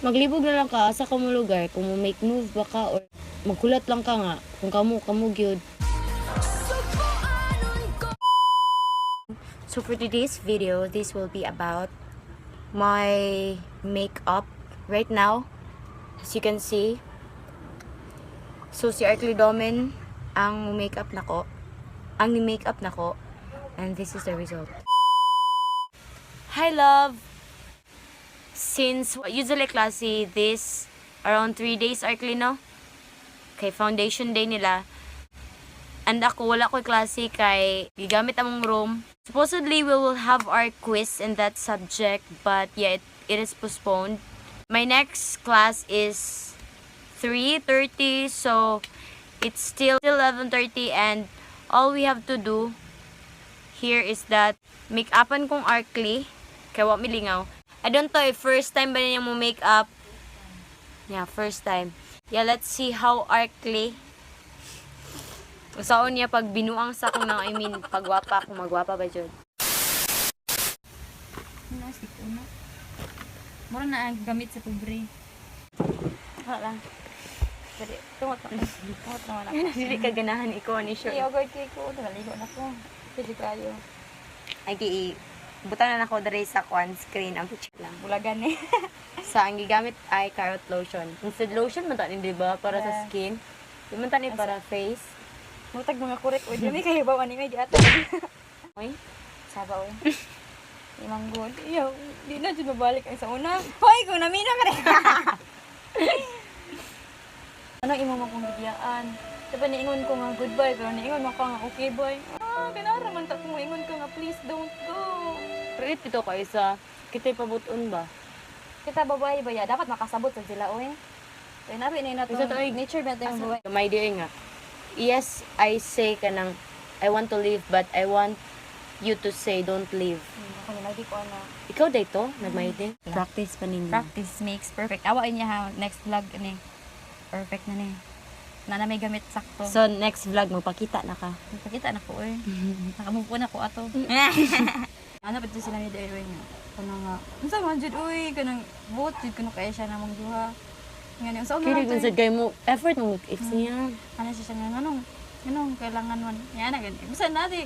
Maglibog na lang ka asa ka mo lugar kung mo make move ba ka or maghulat lang ka nga kung kamo kamo gyud. So for today's video, this will be about my makeup right now. As you can see. So si Arkley Domen ang makeup nako. Ang ni-makeup nako. And this is the result. Hi, love! Since usually klase this around 3 days, Arkley, no? Kay foundation day nila. And ako, wala ko'y klase kay gigamit among room. Supposedly, we will have our quiz in that subject, but yeah, it is postponed. My next class is 3:30, so it's still 11:30 and all we have to do here is that make-upan kong Arkley, kay wa milingaw. I don't know if first time ba niya mo make-up. Yeah, first time. Yeah, let's see how Arkley usaon niya pag binuang sa akong nang, I mean, pagwapa, kung magwapa ba jud. Ano, stick una. Mura na ang gamit sa pobre. Wala lang. Dali, tungot na. Tungot na wala. Dili ka ganahan ikaw ni Iya, okay kay ko. Naligo na ko. Pwede kayo. Ay, gi butan na nako diri sa kwan screen ang picture lang. Bulagan eh. Sa ang gigamit ay carrot lotion. Instead lotion man ta ni, di ba, para sa skin. Di man ta ni para face. Mutag mga korek. Uy, dami kayo ba? Ani may di ato. Oy. Saba, uy. Imang good. Iyo, di na jud mabalik ang sa una. Hoy, kung namina ka rin. Anong imo mo kong bigyan? Diba niingon ko nga goodbye, pero niingon mo ka nga okay boy. Ah, kinara man ta kung moingon ka nga please don't go. Pero ito kay sa kita'y pabuton ba? Kita babae ba ya? Dapat makasabot sa sila, oy. Kaya nabi na nato. Isa to, oy. Nature ba tayo babae? May di nga. Yes, I say kanang I want to leave, but I want you to say don't leave. Ako na lagi ko ano. Ikaw dito, nagmahiting? Practice pa ninyo. Practice makes perfect. Awa niya ha, next vlog ni. Perfect na ni. Na na may gamit sakto. So next vlog magpakita na ka. Pakita na ko oy. Nakamove on ako ato. Ano pa sila ni Derwin niya? Kana nga. Unsa man jud oy, kanang vote jud kuno kay siya namong duha. Nga ni unsa man Kaya to, kung sa gay mo effort mo mag-if niya. Ano siya siya nga nganong nganong kailangan man. Nga na gani. Bisan na di.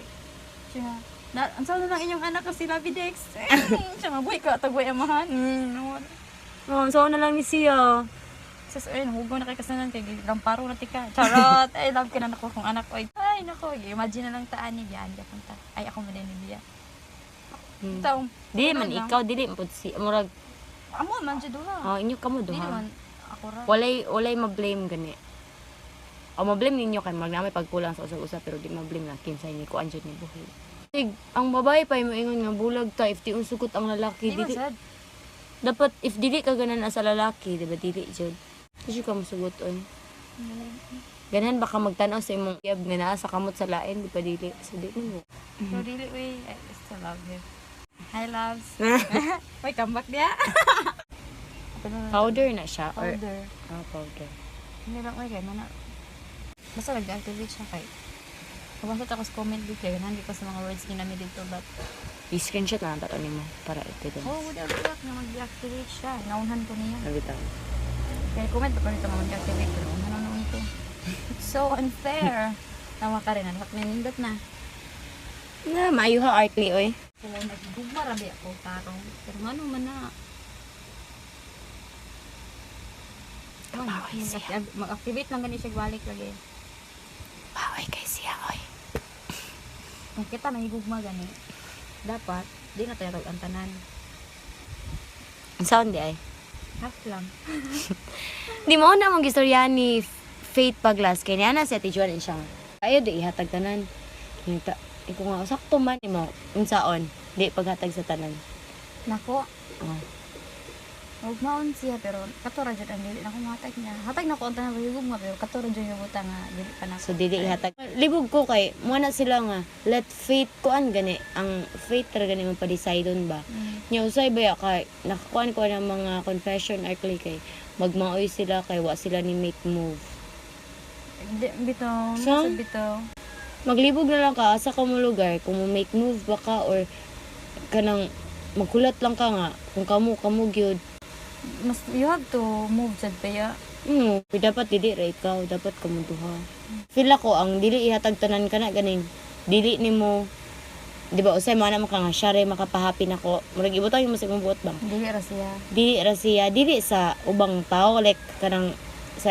Siya nga na unsa na lang inyong anak ko si Labi Dex. Eh, siya mabuhi ka tagway amahan. No. Oh, so na lang ni siya. Sus, ay, nahugaw na kay kasanan kay gamparo na tika. Charot! Ay, love ka na nako kung anak ko. Ay, nako, imagine na lang taan ni Bian. Di ta. Ay, ako man din ni Bia. Taong, Dili man wala lang. ikaw, dili man pud si murag Amo man jud duha. Oh, inyo kamo Dili duha. man ako ra. Walay ma-blame gani. O ma-blame ninyo kay mag namay pagkulang sa usag-usa, pero di ma-blame na kinsay ni kuan jud ni buhi. Sig, ang babae pa moingon nga bulag ta if di unsugot ang lalaki, Di man dili sad. Dapat if dili ka ganan sa lalaki, di ba dili jud. Di jud ka mosugot oy. Ganahan baka magtan-aw sa imong iyab nga naa sa kamot sa lain, di pa dili. So di mo. So dili uy, I still love him. Hi, loves. May comeback niya. Powder na siya or Powder. Ah, powder. Hindi lang uy kay mana. Basta nag-activate siya kay. Kabasa ako sa comment dito kay ganahan ko sa mga words ginamit dito but I-screenshot na lang tato nimo para evidence. Oh, without luck na mag-deactivate siya. Naunhan ko niya. Nabitaw. Kaya comment pa nito nga mag-deactivate pero unhan na noon ko. It's so unfair. Tawa ka rin. Anak, nindot na. Na, maayo ha, Arkley, oy. Kung nagugma rabi ako tarong. Pero ngano man na. Kapaoy siya. Mag-activate lang gani siya balik lagi. Paoy kay siya, oy. Kung kita nahigugma gani, dapat di na tayo ang tanan. Ang sound di ay. Half lang. Di mo na mong gistorya ni Faith Paglas kay niya na si Ate Joan siya. Ayo di ihatag tanan. Nita, ikaw nga sakto man nimo unsaon di paghatag sa tanan. Nako, Oh. Huwag maon siya pero kato ra jud ang dili na ko mahatag niya. Hatag na ko ang tanan higugma pero kato ra jud yung buta nga dili pa na. So dili ihatag. Libog ko kay mo na sila nga let faith kuan gani ang faith ra gani mo pa-decide ba. Nya usay ba ya kay nakakuan ko ng mga confession article kay magmaoy sila kay wa sila ni make move. Hindi bitaw, So? sa bitaw. Maglibog na lang ka asa ka mo lugar kung mo make move ba ka or kanang maghulat lang ka nga kung kamo kamo gyud. Mas, you have to move sad kaya. Dapat dili ra ikaw, dapat kamo duha. Feel ako ang dili ihatag tanan kana ganing dili nimo, di ba, usay mo na mo ka nga siya ray makapahappy nako. Murag ibutang yung sa imong buot ba? Dili ra siya. Dili ra siya, dili sa ubang tao, like kanang sa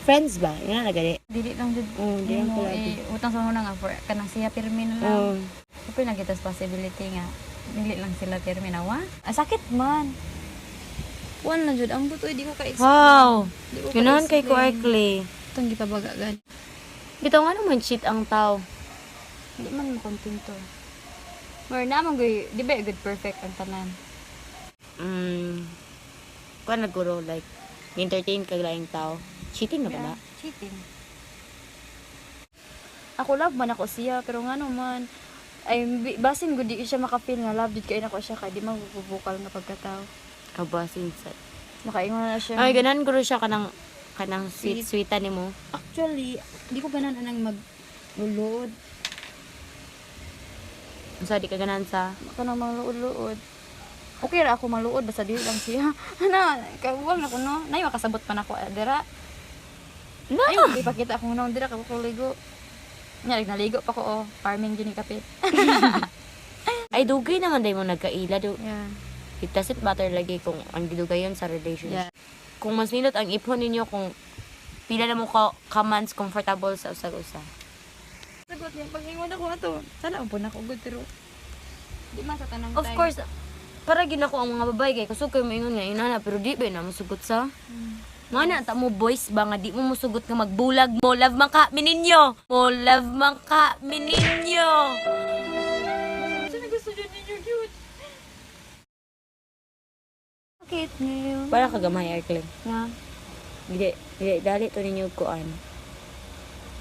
friends ba? Nga na gani. Dili lang jud. Dili lang mo pala. Eh, utang sa una nga for kanang siya pirmi na lang. Open lang kita sa possibility nga dili lang sila pirmi na wa. Ah, sakit man. Kuan lang jud ang buto, di ko ka-explain. Wow. Di ko Ganahan kay ko ka-explain. Arkley. Itong gipabaga gani. Bitaw nga naman cheat ang tao. Di man mo kontento. More na man goy, di ba good perfect ang tanan. Kuan naguro like entertain kag laing tao. Cheating na ba na? Cheating. Ako love man ako siya pero ngano man ay basin gud di siya maka-feel nga love jud kay nako siya kay di man bukal nga pagkatao. Kabasin sa. Makaingon na siya. Ay, ganahan guro siya kanang sweet sweetan nimo. Actually, di ko ganan anang mag luluod. Unsa di ka ganahan sa? Kanang maluod-luod. Okay ra ako maluod basta dili lang siya. Ana, kabuwang na ko no. Nay makasabot pa nako dira. No. Ay, ipakita akong nung dira ko ligo. Nya naligo pa ko oh, farming gini kapit. Ay dugay naman day mo nagkaila do. Yeah. It doesn't matter lagi kung ang gidugayon sa relationship. Yeah. Kung mas nindot ang ipon ninyo kung pila na mo ka months comfortable sa usag-usa. Sagot niya pag ingon ako ato. Sana po na ako good pero di man sa tanang Of time. course, para gid ako ang mga babae kay kusog kayo moingon nga inana pero di ba na musugot sa? Mga na ta mo boys ba nga di mo musugot nga magbulag mo love man ka mininyo. Mo love man ka mininyo. Sino gusto dyan ninyo cute? Bakit ngayon? Para ka gamay Erkling. Nga. Dili dili dali to ninyo kuan.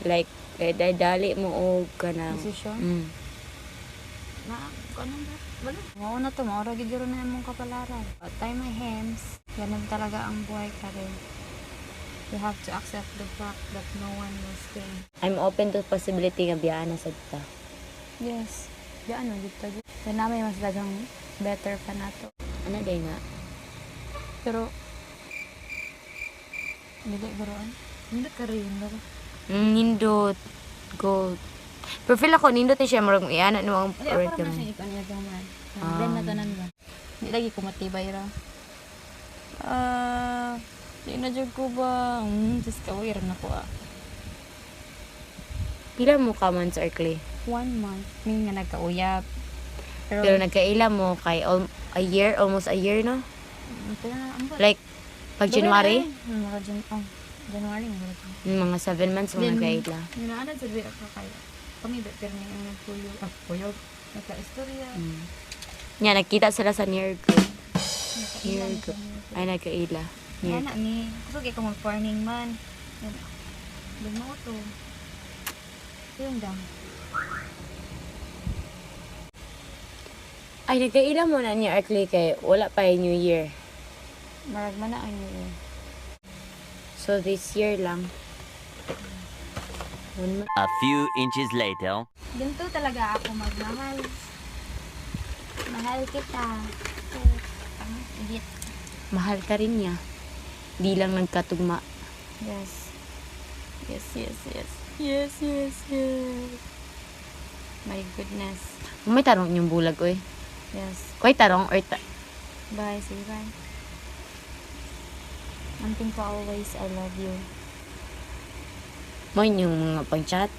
Like dali, dali mo og kanang Decision? Na, kung ano ba? Wala. Mao na to, mao ra gid yun na imong kapalaran. Patay my hems. Ganun talaga ang buhay ka rin. You have to accept the fact that no one will stay. I'm open to possibility nga biyaan na sad ta. Yes. Di ano, dito. Kaya na may mas dagang better pa nato. Ano day na? Pero, dili guruan. Hindi ka rin, no? Nindot. Gold. Pero feel ako nindot ni siya murag iana no ang Hindi, ako word raman gamay. siya ipaniya gaman. Then natanan ba? Hindi lagi ko matibay ra. Ah, di na jud ko ba? Diyos ka, wait na ko ah. Pila mo ka months Erkle? One month, may nga nagkauyap. Pero, Pero nagkaila mo kay a year, almost a year no? Pero na, ang Like pag January, Mga oh, January nga ba? mga 7 months mo Then, nagkaila. Ninaanad sa diri ako kay kami ba pero ni ang nagkuyog. Ah, kuyog. Nagka-istorya. Nya nagkita sila sa near group. Nagkaila Near na group. kami. Ay nagkaila. Near. Ana ni, kusog kay ko mag-farming man. Yan. Lumo to. Yung dam. Ay nagkaila mo na niya Erkle kay wala pa yung New Year. Marag man na ang New Year. So this year lang. One month. A few inches later. Ganito talaga ako magmahal. Mahal kita. Ang igit. Mahal ka rin niya. Di lang nagkatugma. Yes. Yes. Yes. My goodness. May tarong inyong bulag oy. Yes. Koy tarong or Bye. Sige, bye. One thing ko always, I love you. mo inyong mga pang-chat.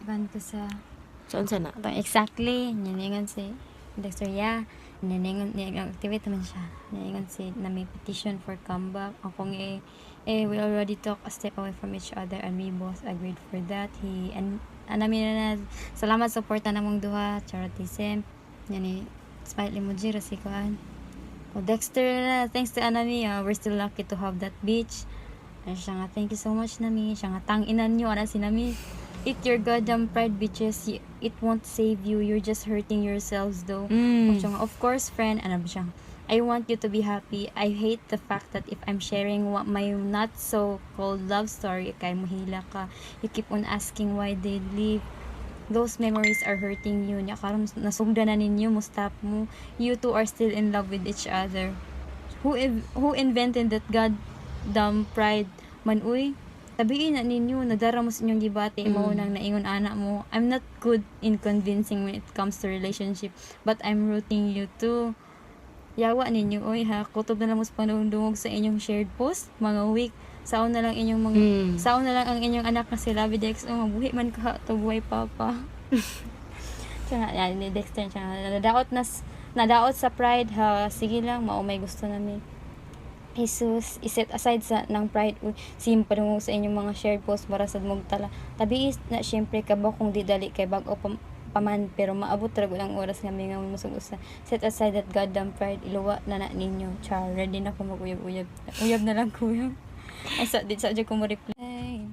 Iban ko sa. So unsa na? Atong exactly, niningon si Dexter, yeah. Niningon, niningon, activate naman siya. Niningon si, na may petition for comeback. Ako nga eh, we already took a step away from each other and we both agreed for that. He, and, anami na, salamat support na namong duha, charatism. Yan eh, smile emoji, ra si kuan. O Dexter na, thanks to Anami, ah, we're still lucky to have that beach. Ano siya nga, thank you so much, Nami. Siya nga, tang-inan nyo, ana si Nami. Eat your goddamn pride, bitches. It won't save you. You're just hurting yourselves, though. Siya nga, of course, friend. Ano ba siya? I want you to be happy. I hate the fact that if I'm sharing what my not so-called love story, kay muhila ka. You keep on asking why they leave. Those memories are hurting you. Nya karon nasugda na ninyo, mo stop mo. You two are still in love with each other. Who invented that goddamn pride man uy? Tabiin na ninyo, nadara mo sa inyong gibati, mao nang naingon ana mo. I'm not good in convincing when it comes to relationship, but I'm rooting you too. Yawa ninyo, oy ha, kutob na lang mo sa panungdungog sa inyong shared post, mga weak. Saon na lang inyong mga saon na lang ang inyong anak na si Lovey Dex. Oh, mabuhi man ka to buhay papa. Siya nga, yan, ni Dexter siya nga, nadaot sa pride ha. Sige lang, mao may gusto nami. Jesus, iset aside sa ng pride uy, sim padungog sa inyong mga shared post para sa mong tala. Tabi is na syempre ka ba kung di dali kay bag-o paman pero maabot ra gud ang oras nga mingaw mo usa. Set aside that goddamn pride, iluwa na na ninyo. Char, ready na ko mag-uyab-uyab. Uyab na lang kuya. Ay sa di sa jud ko mo reply.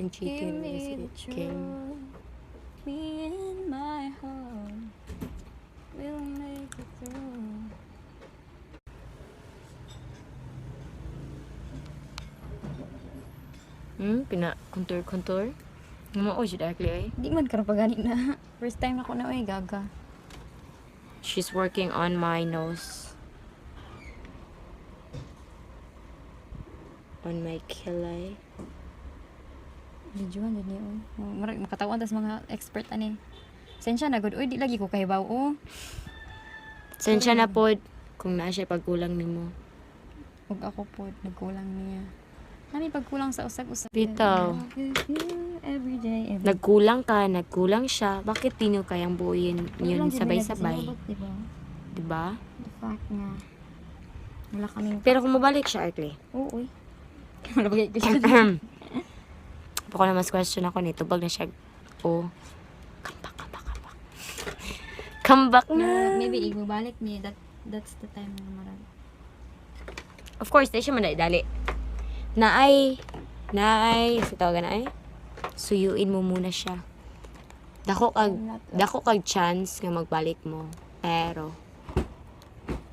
Ang Give cheating me si the Kim. truth. Me and my heart will make it through. Pina contour contour. Mao siya darkly ay. Di man karon pagani na. First time ako na oy gaga. She's working on my nose. On my kilay. Videoan jud ni oy. Murag makatawan tas mga expert ani. Sensya na gud oy, di lagi ko kahibaw o. Sensya na pod kung naa siya pagkulang nimo. Ug ako pod nagkulang niya. Nami pagkulang sa usag-usag. Bitaw. Every day, every Nagkulang ka, nagkulang siya. Bakit di nyo kayang buuin yun Kulang jud nila sabay-sabay? sinabot, diba? Diba? The fact nga wala kaming Pero kung mabalik siya, Arkley. Oo, uy. Wala ba kayo? Baka na mas question ako nito. Bag na siya. Oh. Come back, come back, come back. Come back na. Maybe ibabalik niya. That's the time na marami. Of course, di siya madali. Naay, naay, sa tawagan na ay, suyuin mo muna siya. Dako kag chance nga magbalik mo. Pero,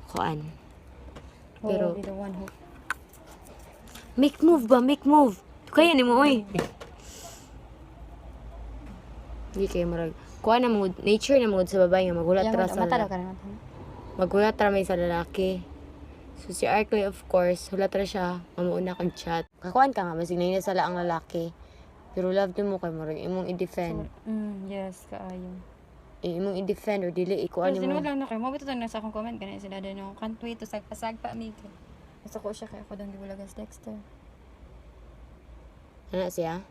kuan. Pero, Pero- be the one who Make move ba? Make move. Kaya ni mo, oy. Hindi kayo murag. Kuan na mangud, nature na mangud sa babae nga magulat ra sa Mata daw ka rin, mata. Magulat ra may sa lalaki. So si Arkley, of course, hulat ra siya, mamuuna kag chat. Kakuan ka nga, masig na sala ang lalaki. Pero love mo kay murag imong i-defend. Yes, kaayo. Eh, imong i-defend or dili ikuan Pero nimo. sinuod lang na kayo. Mabito na sa akong comment. Ganun sila din yung can't wait to sagpa-sagpa, amigo. Gusto ko siya kaya ako dong giwalagan sa Dexter. Ana siya.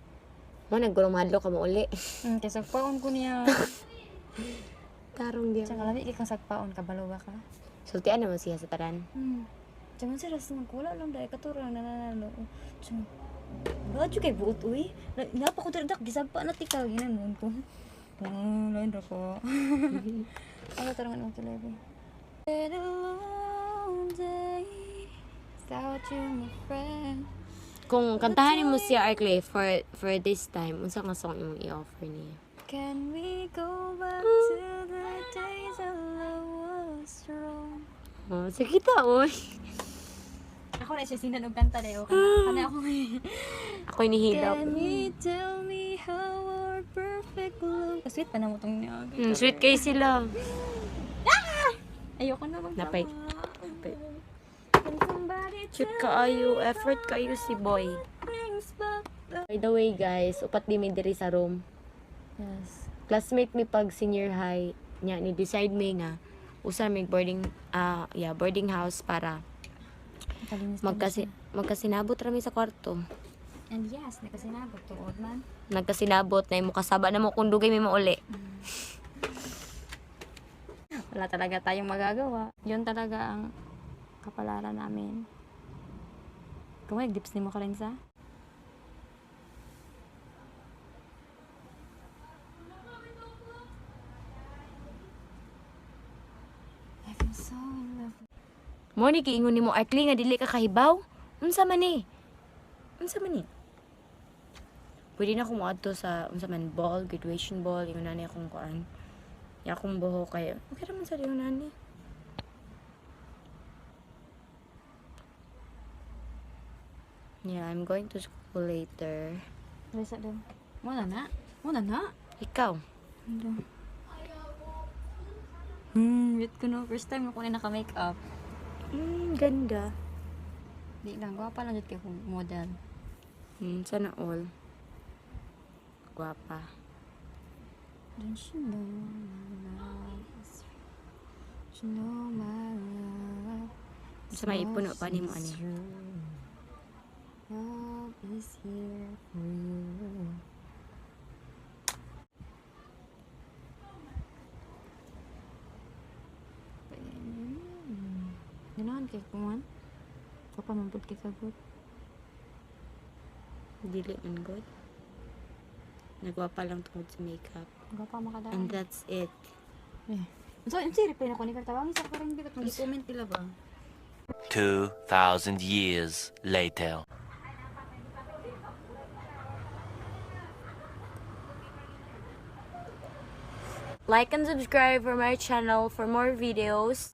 Mo nagulong mahadlok ka mo uli. Kaya sagpaon ko niya. Tarong di. Tsaka lami kay kang sagpaon, kabalo ba ka? Sultian naman siya sa tanan. Tsaka si Ras magkula lang dahil katura lang nananalo. Tsaka, Radyo kay buot uy. Napa ko diri dak gisagpa na tika ginan ko. Lain ra ko. Ano tarong anong tuloy ba? Been a long day without you, my friend. Kung kantahan mo siya Arkley for this time, unsa nga song imong i-offer niya? Can we go back to the days our love was strong? Oh, sige ta oy. Ako na siya sinan og kanta dayo. Kana ako. Ako inihilap. Can you tell me how our perfect love... Sweet pa na mo tong niya. Sweet kay sila. Ayoko na magtama. Napay. Can somebody Cute tell kaayo, effort kayo si boy. brings back the... By the way guys, upat di mi diri sa room. Yes. Classmate mi pag senior high niya ni decide mi nga usa mig boarding yeah, boarding house para Nakalinis na magkasinabot ra mi sa kwarto. And yes, nakasinabot. Tuod man. Nagkasinabot na imo kasaba na mo kung dugay mi mauli. Wala talaga tayong magagawa. Yun talaga ang kapalaran namin. Kung may dips ni mo ka rin sa? I feel so in love. Mo ni giingon nimo Arkley nga dili ka kahibaw. Unsa man ni? Unsa man ni? Pwede na akong moadto sa unsa man ball, graduation ball, ingon nani akong kuan. Ya akong buhok kay okay ra man sa ingon nani. Yeah, I'm going to school later. Lisa daw. Wala na. Wala na. Ikaw? Ano? Wait ko no. First time ako na naka-makeup. Ganda. Di lang, gwapa lang jud kay kung model. Sana all. Gwapa. Don't you know my love is real? Don't you know my love is Sa may ipuno pa nimo ani. true. Love is here for you. Ganahan kay kuan. Papa man pud kay kagot. Dili man good. Nagwapa lang tungod sa makeup. Gwapa makadaan. And that's it. Eh. So, unsa reply na ko ni tawagin sa karang bigat mag-comment nila ba? 2,000 years later. Like and subscribe for my channel for more videos.